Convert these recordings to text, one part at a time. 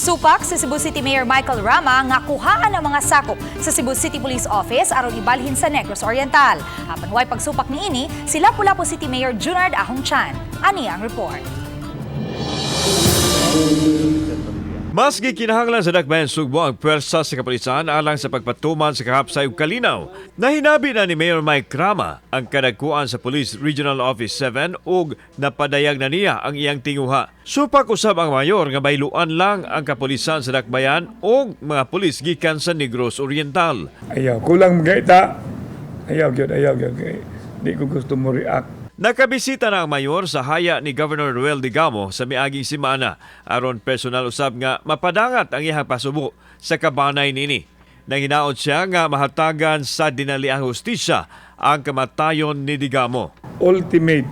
Supak si Cebu City Mayor Michael Rama nga kuhaan ang mga sakop sa Cebu City Police Office aron ibalhin sa Negros Oriental. Apan way pagsupak niini si Lapu-Lapu City Mayor Junard Ahong Chan. Ani ang report. Mas gikinahanglan sa Dakbayan Sugbo ang pwersa sa kapulisan alang sa pagpatuman sa kahapsay ug kalinaw. Nahinabi na ni Mayor Mike Rama ang kadagkuan sa Police Regional Office 7 ug napadayag na niya ang iyang tinguha. Supak usab ang mayor nga bayluan lang ang kapulisan sa Dakbayan ug mga pulis gikan sa Negros Oriental. Ayaw, kulang mga ita. Ayaw gyud, ayaw gyud. Kay di ko gusto mo react. Nakabisita na ang mayor sa haya ni Governor Roel Degamo sa miaging simana aron personal usab nga mapadangat ang iyang pasubo sa kabanay nini. Nanginaot siya nga mahatagan sa dinaliang hustisya ang kamatayon ni Degamo. Ultimate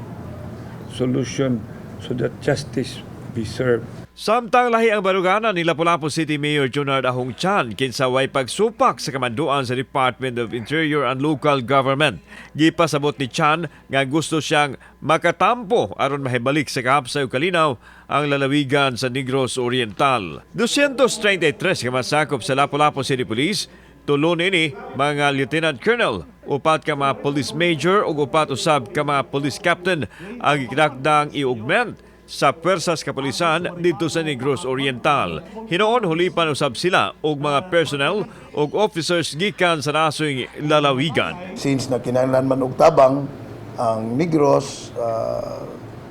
solution so that justice be served. Samtang lahi ang baruganan ni Lapu-Lapu City Mayor Junard Ahong Chan kinsa way pagsupak sa kamanduan sa Department of Interior and Local Government. Gipasabot ni Chan nga gusto siyang makatampo aron mahibalik sa kahapsay ug kalinaw ang lalawigan sa Negros Oriental. 233 ka masakop sa Lapu-Lapu City Police, tulo nini mga lieutenant colonel, upat ka mga police major ug upat usab ka mga police captain ang gikinakdang i-augment sa puwersas kapulisan didto sa Negros Oriental. Hinuon hulipan usab sila og mga personnel ug officers gikan sa nasoy lalawigan. Since na kinahanglan man og tabang ang Negros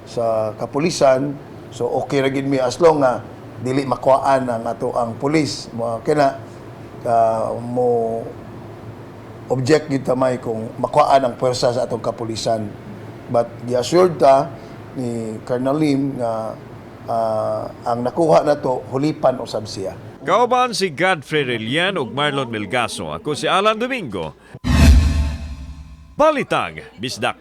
sa kapulisan, so okay ra gid mi as long nga dili makuhaan ang ato ang pulis mo kina mo object gid tamay kung makuhaan ang puwersa sa atong kapulisan, but gi-assured ta ni Colonel Lim nga ang nakuha na to hulipan usab siya. Kauban si Godfrey Relian ug Marlon Melgaso. Ako si Alan Domingo. Balitang Bisdak.